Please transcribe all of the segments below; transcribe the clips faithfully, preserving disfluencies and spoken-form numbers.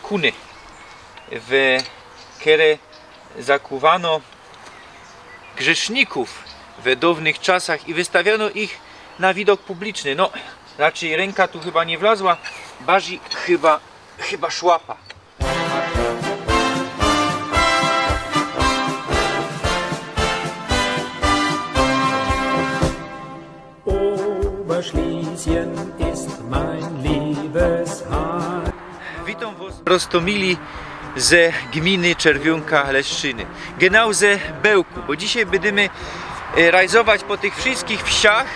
Kuny, w kere zakuwano grzesznikōw we downych czasach i wystawiano ich na widok publiczny. No, raczyj rynka tu chyba niy wlazła, barżyj chyba, chyba szłapa. Oberschlesien ist mein liebes Heim. Witōm wos prosto mili ze gminy Czerwiōnka Leszczyny. Genau ze Bełku, bo dzisiej bydymy, e, rajzować po tych wszyskich wsiach,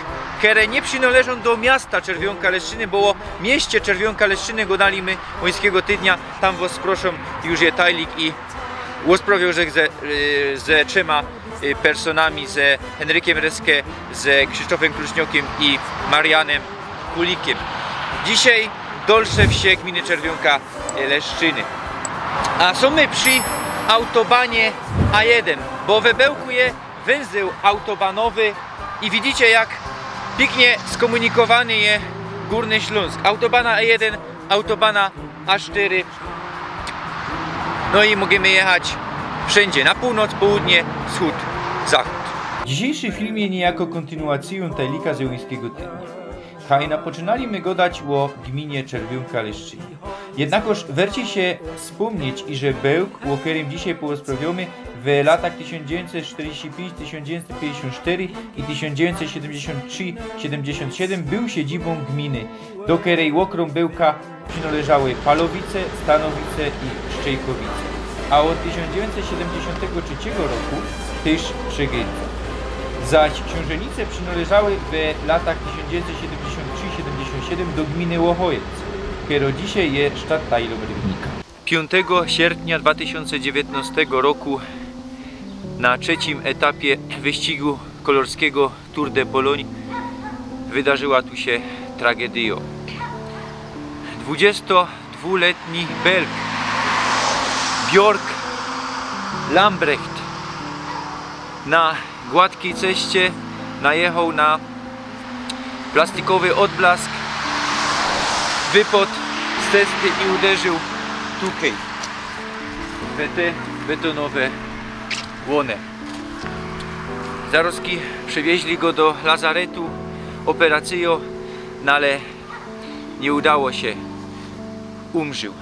kere niy przinŏleżōm do miasta Czerwiōnka Leszczyny, bo ô mieście Czerwiōnka Leszczyny gŏdali my ôńskigo tydnia, tam wos proszōm, już je tajlik i ôsprawiōm, że ze, e, ze trzema, e, personami, ze Henrykiym Reske, ze Krzysztofym Kluczniokym i Marianym Kulikiym. Dzisiej dalsze wsie gminy Czerwiōnka, e, Leszczyny. A sōm my przi autobanie A jedyn, bo we Bełku je wōnzył autobanowy i widzicie, jak piyknie skōmunikowany je Gōrny Ślōnsk. Autobana A jedyn, autobana A sztyry. No i możymy jechać wszyndzie, na pōłnoc, południe, wschōd, zachōd. Dzisiyjszy film je niyjako kōntynuacyjōm tajlika ze ôńskigo tydnia. Kaj napoczynali my gŏdać ô gminie Czerwiōnka Leszczyny. Jednakŏż werci sie spōmnieć, iże Bełk, ô kerym dzisiej porozprawiōmy, w latach tysiōnc dziewiyńćset sztyrdziści piyńć, tysiōnc dziewiyńćset piyńćdziesiōnt sztyry i tysiōnc dziewiyńćset siedymdziesiōnt trzi siedymdziesiōnt siedym bōł siedzibōm gminy, do kerej ôkrōm Bełka przinŏleżały Palowice, Stanowice i Szczejkowice. A ôd tysiōnc dziewiyńćset siedymdziesiōntego trzecigo roku tyż Przegińca. Zaś Ksiōnżenice przinŏleżały we latach tysiōnc dziewiyńćset siedymdziesiōnt trzi siedymdziesiōnt siedym do gminy Łochojec, kerŏ dzisiej je sztattailōm Rybnika. Piōntego sierpnia dwa tysiōnce dziewiyntnŏstego roku na trzecim etapie wyścigu kolorskigo Tour de Pologne wydarzyła tu sie tragedyjŏ. Dwudziestodwuletni Belg Björk Lambrecht na gładkij ceście najechoł na plastikowy ôdblask, wypŏd z cesty i uderziōł tukej we te betonowe łōne. Zarŏzki przewiyźli go do lazaretu, ôperacyjŏ, no ale niy udało sie, umrził.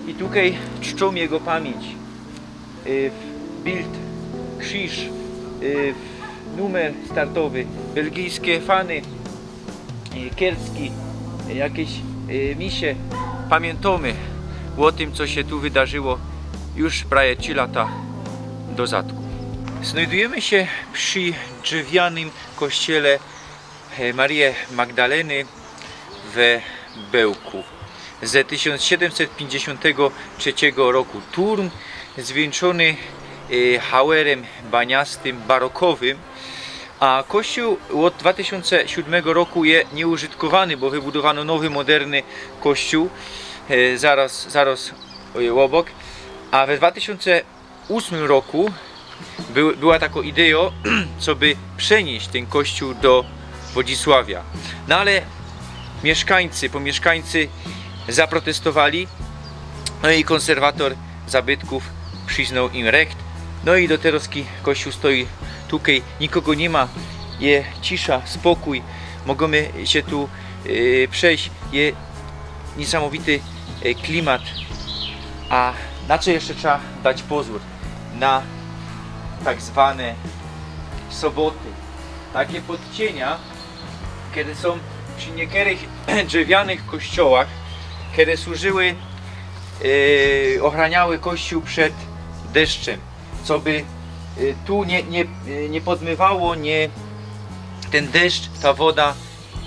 I tukej czczōm jego pamiyńć. Y, bild, krziż, y, numer startowy, belgijske fany, y, kercki, y, jakeś, y, misie. Pamiyntōmy ô tym, co sie tu wydarzyło już prawie trzi lata do zadku. Znŏjdujymy sie przi drzewianym kościele, e, Maryje Magdaleny we Bełku ze tysiōnc siedymset piyńćdziesiōntego trzecigo roku. Turn zwiyńczōny, e, hałerym baniastym, barokowym, a kościōł ôd dwa tysiōnce siōdmego roku je niyużytkowany, bo wybudowano nowy, moderny kościōł, e, zarŏz, zarŏz, e, ôbok, a we dwa tysiōnce ôsmym roku były, była takŏ idejŏ, coby przeniyńć tyn kościōł do Wodzisławia. No ale miyszkańcy, pōmiyszkańcy zaprotestowali, no i kōnserwator zabytkōw prziznoł im recht. No i do terŏzki kościōł stoi tukej, nikogo niy ma, je cisza, spokōj, możymy sie tu, e, przejś, je niysamowity, e, klimat. A na co jeszcze trzeba dać pozōr? Na tak zwane soboty. Takie podcienia, kere sōm przi niykerych drzewianych kościołach, kere służyły, e, ôchraniały kościōł przed deszczym, coby, e, tu niy, niy, e, niy podmywało, niy, tyn deszcz, ta woda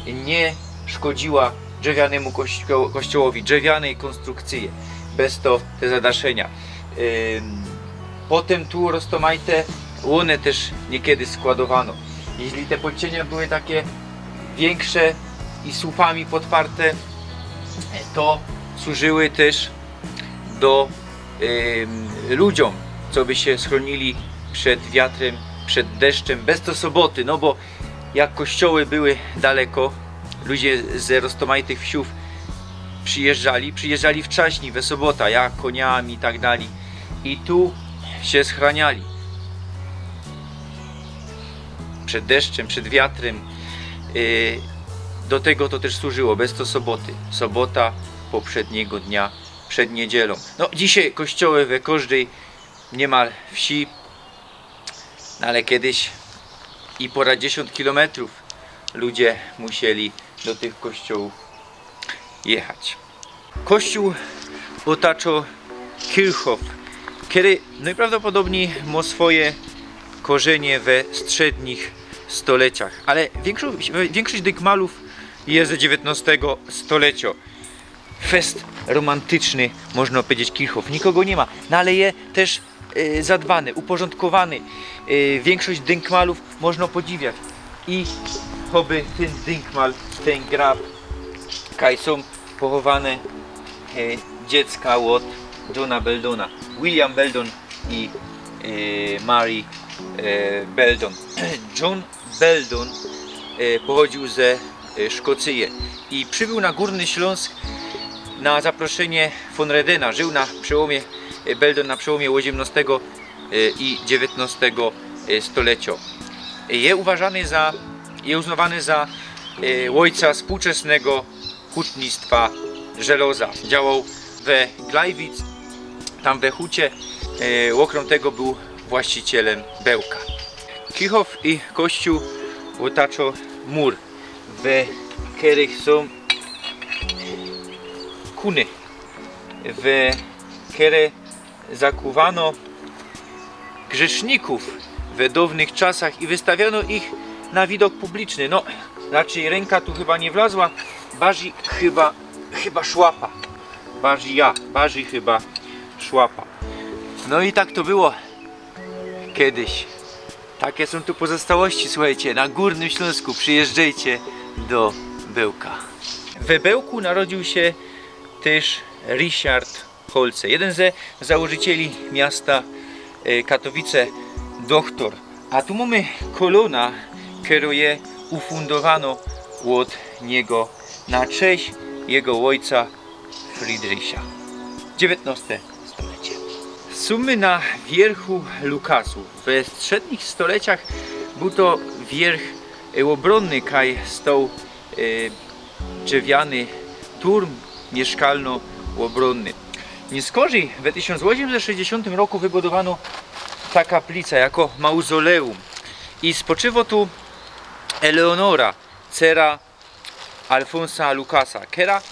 niy szkodziyła drzewianymu kościoł-, kościołowi, drzewianyj kōnstrukcyje, bez to te zadaszynia. Ym, potym tu roztōmajte łōne tyż niykery składowano. Jeźli te podcienia były take wiynkrze i słupami podparte, to służyły tyż do, ym, ludziōm, coby sie schronili przed wiatrym, przed deszczym, bez to soboty, no bo jak kościoły były daleko, ludzie ze roztōmajtych wsiōw Przyjeżdżali, przyjeżdżali wczaśnij, we sobota, ja, kōniami i tak dalij. I tu sie schraniali. Przed deszczym, przed wiatrym. Y, do tego to tyż służyło, bez to soboty. Sobota poprzednigo dnia przed niydzielōm. No, dzisiej kościoły we kożdyj niymal wsi, no ale kejś i pora dziesiōnt kilometrōw ludzie musieli do tych kościołōw jechać. Kościōł ôtaczo Kirchhof, kery nojprawdopodownij mŏ swoje korzenie we strzednich stoleciach, ale wiynkszość, wiynkszość dynkmalōw je ze dziewiyntnŏstego stoleciŏ. Fest romantyczny, możno pedzieć, Kirchhof. Nikogo niy ma, no ale je tyż, e, zadbany, uporzōndkowany. E, wiynkszość dynkmalōw możno podziwiać. I choby tyn dynkmal, tyn grab, kaj sōm pochowane, e, dziecka ôd Johna Beldona. William Beldon i, e, Mary, e, Beldon. John Beldon, e, pochodziył ze, e, Szkocyje i przibōł na Gōrny Ślōnsk na zaproszynie von Redena. Żył na przełōmie, e, Beldon na przełōmie ôziymnŏstego, e, i dziewiyntnŏstego, e, stoleciŏ. Je uważany za, je uznŏwany za, e, ôjca współczesnego hutnictwa żelaza. Działoł we Gleiwitz, tam we hucie, e, ôkrōm tego bōł właścicielym bełka. Kirchhof i kościōł ôtaczo mur, we kerych sōm kuny, we kere zakuwano grzesznikōw we dŏwnych czasach i wystawiano ich na widok publiczny. No, raczyj rynka tu chyba niy wlazła, bardzij chyba, chyba szłapa. Bardzij ja, bardzij chyba szłapa. No i tak to było kedyś. Take sōm tu pozostałości, suchejcie, na Gōrnym Ślōnsku, przijyżdżejcie do Bełka. We Bełku narodził sie tyż Richard Holce, jedyn ze założycieli miasta, e, Katowice, dochtor. A tu mōmy kolōna, kerŏ je ufundowano ôd niego na cześć jego ôjca Friedricha. Dziewiyntnŏste stolecie. Sōm my na wiyrchu Lukasu. We strzednich stoleciach bōł to wiyrch, e, ôbrōnny, kaj stoł, e, drzewiany turm miyszkalno-ôbrōnny. Niyskorzij we tysiōnc ôziymset sześćdziesiōntym roku wybudowano ta kaplica jako mauzoleum i spoczywo tu Eleonora, cera Alfonsa Lukasa, kera,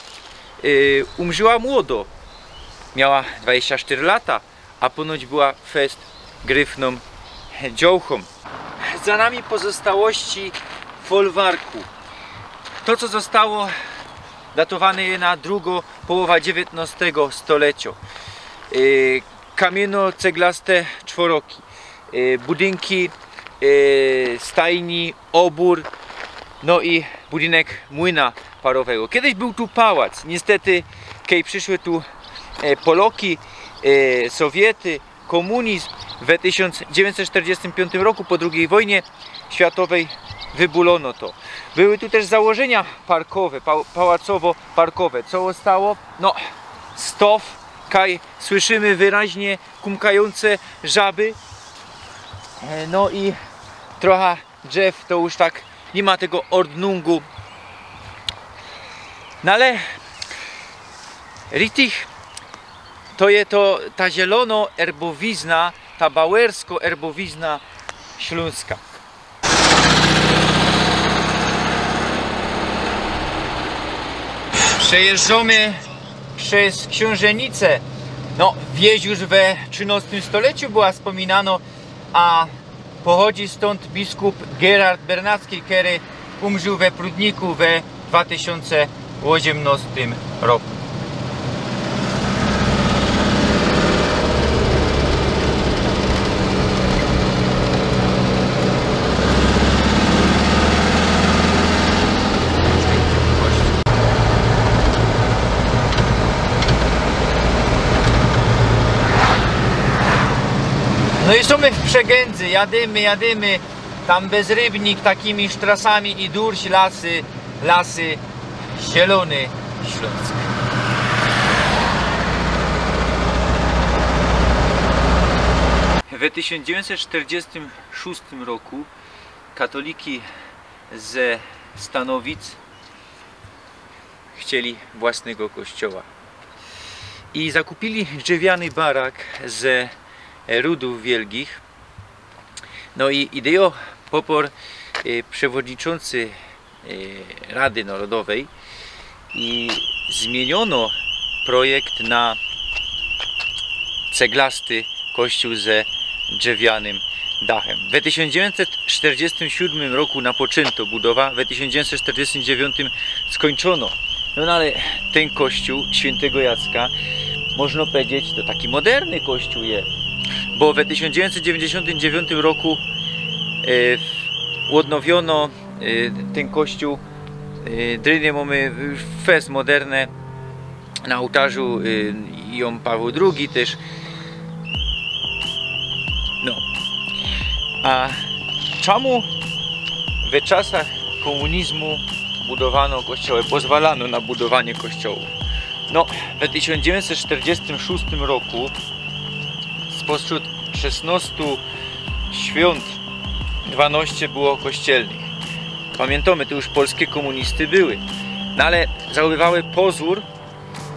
y, umrziła młodo. Miała dwadziścia sztyry lata, a ponoć była fest gryfnōm dziołchōm. Za nami pozostałości folwarku. To, co zostało, datowane je na drugŏ połowa dziewiyntnŏstego stoleciŏ. Y, kamiyno-ceglaste czworoki, y, budynki, y, stajni, ôbōr, no i budynek młyna parowego. Kedyś bōł tu pałac. Niystety, kej prziszły tu, e, Poloki, e, Sowiety, kōmunizm, we tysiōnc dziewiyńćset sztyrdziestym piōntym roku po drugij wojnie światowej wybulono to. Były tu tyż założynia parkowe, pa-, pałacowo-parkowe. Co ôstało? No, stow, kaj słyszymy wyraźnie kumkajōnce żaby. E, no i trocha drzew, to już tak niy ma tego ordnungu. No ale richtig to je to, ta zielōno erbowizna, ta bauersko erbowizna Ślōnska. Przejyżdżōmy bez Ksiōnżenicã. No, wieś już we trzynŏstym stoleciu była spōminano, a pochodzi stōnd biskup Gerard Bernacki, kery umrził we Prudniku we dwa tysiōnce ôziymnŏstym roku. No i sōm my w przegędzy, jadymy, jadymy. Tam bez Rybnik takimi sztrasami i durś lasy, lasy, zielōny Ślōnsk. We tysiōnc dziewiyńćset sztyrdziestym szōstym roku katoliki ze Stanowic chcieli własnego kościoła i zakupili drzewiany barak ze Rudōw Wielgich. No i ideopopor, e, przewodniczący, e, Rady Narodowej i zmiyniono projekt na ceglasty kościół ze drzewianym dachym. We tysiōnc dziewiyńćset sztyrdziestym siódmym roku napoczynto budowa, we tysiōnc dziewiyńćset sztyrdziestym dziewiyńtym skōńczono. No, no ale tyn kościół świyntego Jacka, można pedzieć, to taki moderny kościół je, bo we tysiōnc dziewiyńćset dziewiyńćdziesiōntym dziewiyńtym roku, e, ôdnowiono, e, tyn kościół. E, drynie mōmy już fest moderne na ôłtarzu, e, Jōn Paweł drugi tyż. No. A czamu we czasach kōmunizmu budowano kościoły, pozwalano na budowanie kościołōw? No, we tysiōnc dziewiyńćset sztyrdziestym szōstym roku spośród szesnŏstu świōnt dwanŏście było kościelnych. Pamiyntajmy, to już polske kōmunisty były. No ale zachowywały pozōr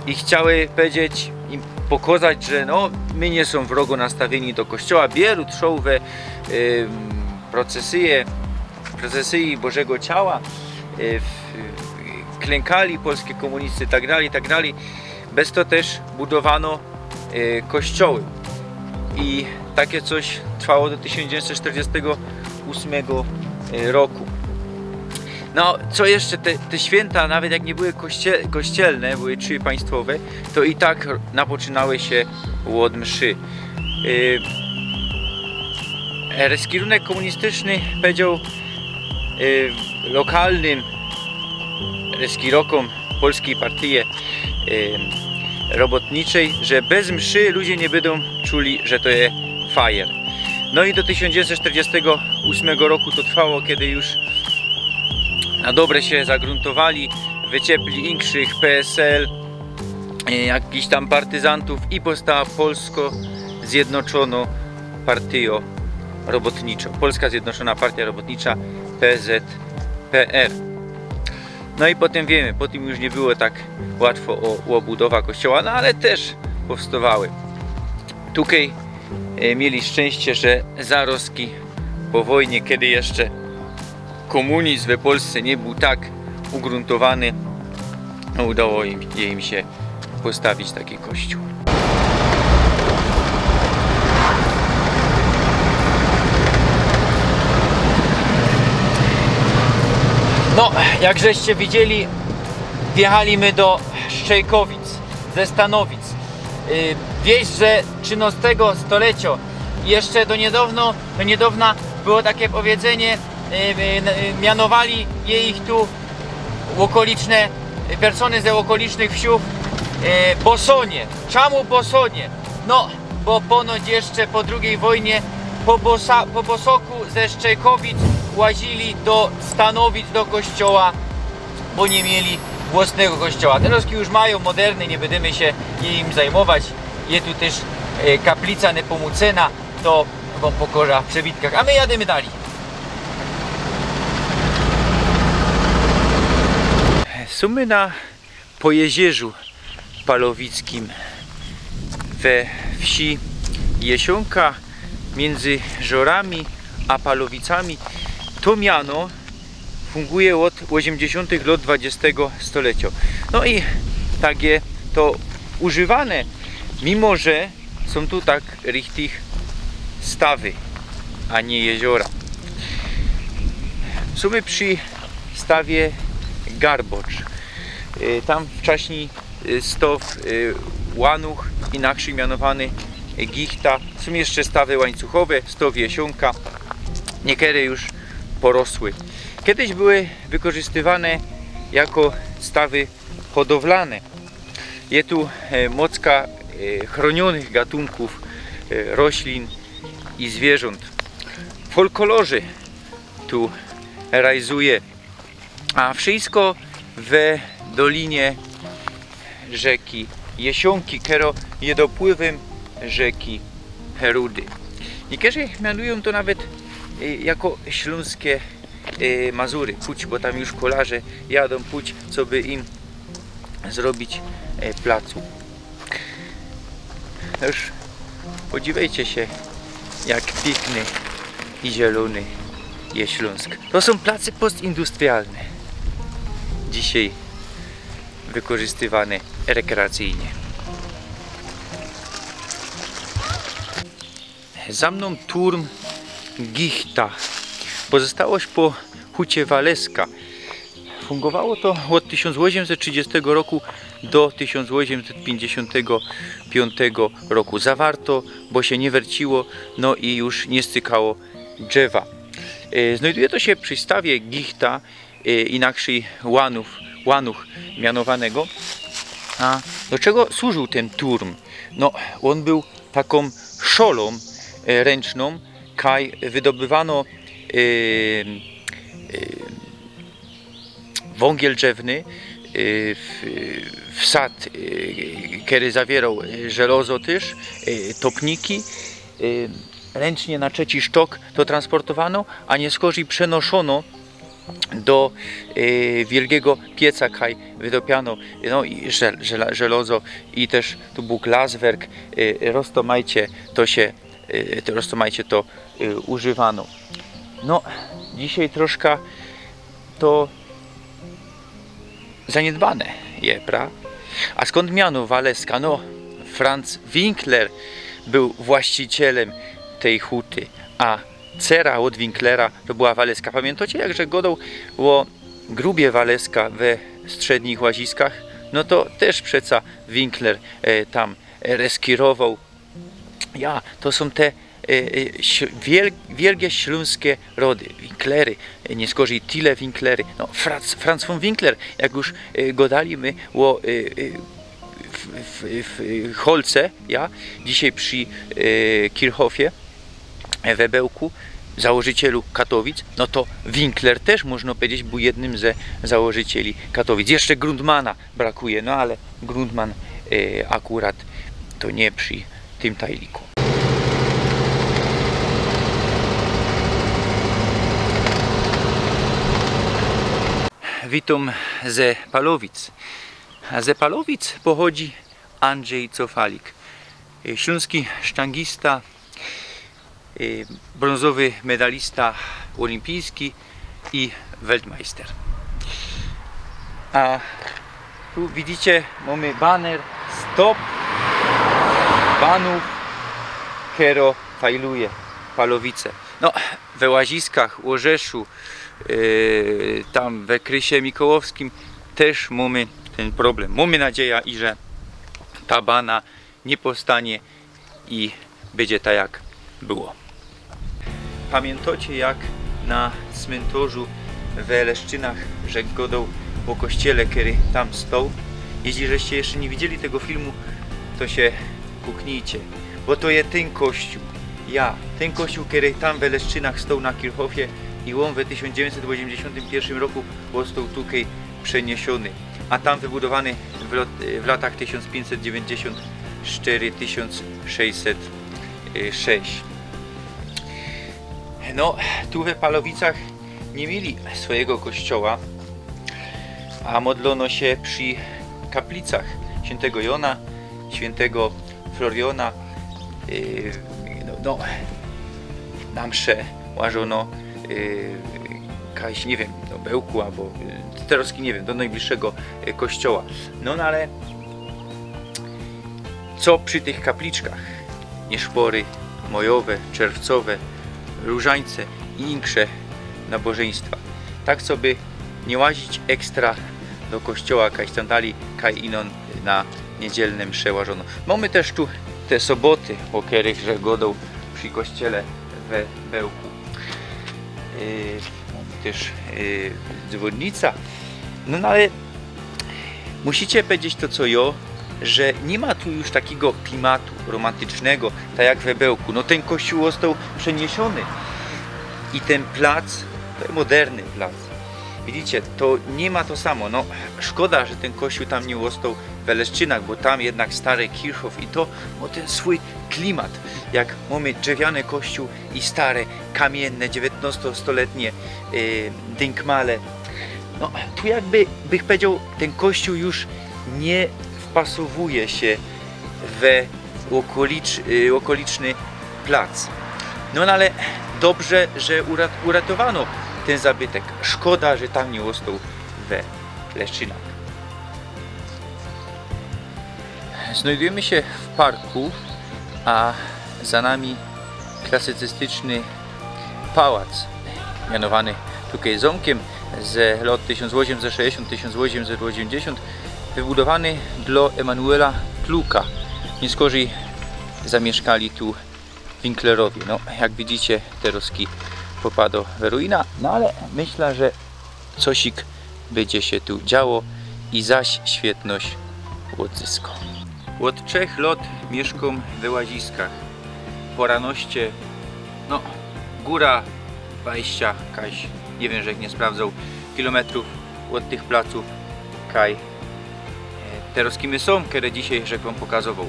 i chciały pedzieć, im pokŏzać, że no, my niy sōm wrogo nastawieni do kościoła, bierōt, szowle, ym, procesyje, procesyje Bożego Ciała, y, w-, klękali polski kōmunisty i tak dalij, i tak dalij. Bez to tyż budowano, e, kościoły. I takie coś trwało do tysiōnc dziewiyńćset sztyrdziestego ôsmego, e, roku. No, co jeszcze, te, te świynta, nawet jak niy były koście-, kościelne, były trzy państwowe, to i tak napoczynały sie ôd mszy. E, reskirunek kōmunistyczny pedział, e, lokalnym reskirokom Polskij Partyje, e, Robotniczej, że bez mszy ludzie niy bydōm czuli, że to je fajer. No i do tysiōnc dziewiyńćset sztyrdziestego ôsmego roku to trwało, kej już na dobre sie zagruntowali, wyciepli inkszych, P S L, e, jakichś tam partyzantōw i powstała Polsko Zjednoczonŏ Partyjŏ Robotniczŏ. Polska Zjednoczona Partia Robotnicza, P Z P R. No i potym wiymy, potym już niy było tak łatwo ô, ô budowa kościoła, no ale tyż powstowały. Tukej, e, mieli szczynście, że zarozki po wojnie, kej jeszcze kōmunizm we Polsce niy bōł tak ugruntowany, no, udało im, im sie postawić taki kościół. No, jak żeście widzieli, wjechali my do Szczejkowic ze Stanowic. Y, wieś ze trzynŏstego stolecŏ. Jeszcze do niydŏwno, do niydŏwna było takie powiedzenie, y, y, n-, y, mianowali je ich tu ôkoliczne, y, persōny ze ôkolicznych wsiōw, y, bosonie. Czamu bosonie? No, bo ponoć jeszcze po drugij wojnie po bosa-, po bosoku ze Szczejkowic łazili do Stanowic, do kościoła, bo niy mieli własnego kościoła. Terŏz już majōm moderny, niy bydymy sie im zajmować. Je tu tyż, e, kaplica Nepōmucena, to wōm pokŏżã w przebitkach. A my jadymy dalij. Sōm my na Pojezierzu Palowickim we wsi Jesionka, miyndzy Żorami a Palowicami. To miano funguje ôd ôziymdziesiōntych lŏt dwudziestego stolecŏ. No i tak je to używane, mimo że sōm tu tak richtig stawy, a niy jeziora. Sōm my przi stawie Garbocz. Y, tam wczaśnij, y, stow, y, Łanuch, inakszy mianowany, y, Gichta. Sōm jeszcze stawy łańcuchowe, stow Jesionka. Niykere już porosły. Kejś były wykorzystywane jako stawy hodowlane. Je tu, e, mocka, e, chronionych gatunków, e, roślin i zwierząt. Folkolory tu rajzuje. A wszysko we dolinie rzeki Jesionki, kerŏ je dopływym rzeki Rudy. Niykerzy mianujōm to nawet e, jako ślōnskie e, Mazury, puć, bo tam już kolarze jadōm puć, coby im zrobić e, placu. Już podziwiejcie sie, jak piykny i zielōny je Ślōnsk. To sōm place postindustrialne, dzisiej wykorzystywane rekreacyjnie. Za mnōm turm Gichta. Pozostałość po hucie Waleska. Fungowało to ôd tysiōnc ôziymset trzidziestego roku do tysiōnc ôziymset piyńćdziesiōntego piyńtego roku. Zawarto, bo sie niy werciło, no i już niy scykało drzewa. E, znajduje to sie przi stawie Gichta, e, inakszyj Łanuch, Łanuch mianowanego. A do czego służył tyn turm? No, ôn bōł takōm szolōm e, rynczōm, kaj wydobywano e, e, wōngiel drzewny, e, w, w sad, e, kery zawiyroł e, żelazo tyż, e, topniki. E, ryncznie na trzeci sztok to transportowano, a niyskorzij przenoszono do e, wielkigo pieca, kaj wydopiano, no i żel, żela, żelazo i tyż tu bōł glaswerk, e, roztōmajcie to sie, e, to roztōmajcie to e, używano. No, dzisiej troszka to zaniedbane je, pra? A skōnd miano Waleska? No, Franz Winkler bōł właścicielym tyj huty, a cera ôd Winklera to była Waleska. Pamiyntŏcie, jak żech godoł ô grubie Waleska we strzednich Łaziskach? No to tyż przeca Winkler e, tam e, reskirowoł. Ja, to sōm te e, e, si- wiel, wielkie ślōnskie rody. Winklery, e, niyskorzij Tille Winklery. No, Franz, Franz von Winkler, jak już e, godali my ô e, e, w, w, w Holce, ja, dzisiej przi e, Kirchhoffie, e, we Bełku, założycielu Katowic, no to Winkler tyż, można powiedzieć, bōł jednym ze założycieli Katowic. Jeszcze Grundmana brakuje, no ale Grundman e, akurat to niy przi tym tajliku. Witōm ze Palowic. A ze Palowic pochodzi Andrzej Cofalik, e, ślōnski sztangista, e, brōnzowy medalista ôlimpijski i weltmajster. A tu widzicie, mōmy baner „Stop banōw, kero fajluje Palowice”. No, we Łaziskach, Ôrzeszu, e, tam we Krysie Mikołowskim tyż mōmy tyn problem. Mōmy nadzieja, iże ta bana niy powstanie i bydzie tak, jak było. Pamiyntŏcie, jak na smyntorzu we Leszczynach żech godoł ô kościele, kery tam stoł? Jeźli żeście jeszcze niy widzieli tego filmu, to sie kuknijcie, bo to je tyn kościōł. Ja, tyn kościōł, kery tam we Leszczynach stoł na Kirchhoffie i ôn we tysiōnc dziewiyńćset ôziymdziesiōntym piyrszym roku ôstoł tukej przeniesiōny, a tam wybudowany w lot, w latach tysiōnc piyńćset dziewiyńćdziesiōnt sztyry, tysiōnc sześćset sześć. No, tu we Palowicach niy mieli swojigo kościoła, a modlono sie przi kaplicach świyntigo Jōna, świyntigo Floriōna. Yy, no, no, na msze łażono, yy, kajś, niy wiym, do Bełku abo, yy, teroz niy wiym, do nojbliższego, yy, kościoła. No, no ale co przi tych kapliczkach? Nieszpory mojowe, czerwcowe, różańce i insze nabożyństwa. Tak, coby niy łazić ekstra do kościoła, kajś tam dali, kaj ino na niedzielne msze łażono. Mōmy tyż tu te soboty, ô kerych żech godoł przi kościele we Bełku. Yy, mōmy tyż, yy, dzwōnnica. No, no ale musicie powiedzieć to, co jo, że niy ma tu już takigo klimatu romantycznego, tak jak we Bełku. No, tyn kościoł ôstoł przeniesiōny i tyn plac, to je moderny plac, Widzicie, to niy ma to samo. No, szkoda, że tyn kościōł tam niy ôstoł we Leszczynach, bo tam jednak stary Kirchhof i to mŏ tyn swōj klimat. Jak mōmy drzewiany kościōł i stare, kamiyjne, dziewiyntnŏstostoletnie e, dynkmale. No, tu jakby, bych powiedzioł, tyn kościōł już niy wpasowuje sie we ôkolicz, y, ôkoliczny plac. No, no ale dobrze, że urat-, uratowano tyn zabytek. Szkoda, że tam niy ôstoł we Leszczynach. Znajdujymy sie w parku, a za nami klasycystyczny pałac, mianowany tukej zōmkiym, ze lot tysiōnc ôziymset sześćdziesiōnt, tysiōnc ôziymset ôziymdziesiōnt, wybudowany dlo Emanuela Kluka. Niy skorzyj zamiyszkali tu Winklerowie. No, jak widzicie, terŏzki popado we ruina, no ale myślã, że cosik bydzie sie tu działo i zaś świetność ôdzysko. Ôd trzech lot miyszkōm we Łaziskach. Pōranaście, no, gōra dwadzieścia, kaś, niy wiym, żech niy sprawdzōł, kilometrōw ôd tych placōw, kaj, e, terŏzki my sōm, kere dzisiej żech wōm pokazowoł.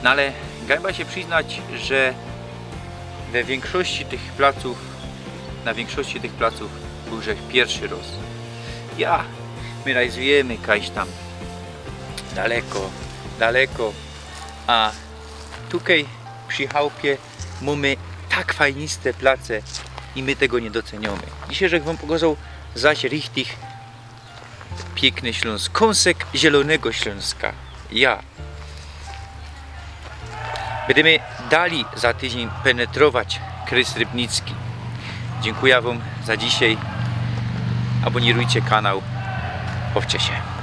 No ale gańba sie przyznać, że we wiynkszości tych placōw, na wiynkszości tych placōw bōł żech piyrszy rŏz. Ja, my rajzujymy kaś tam daleko, daleko, a tukej przi chałpie mōmy tak fajniste place i my tego niy doceniymy. Dzisiej żech wōm pokazoł zaś richtig piykny Ślōnsk, kōnsek zielōnego Ślōnska. Ja. Bydymy dali za tydziyń penetrować Krys Rybnicki. Dziynkuja wōm za dzisiej. Abōnirujcie kanał. Bawcie sie.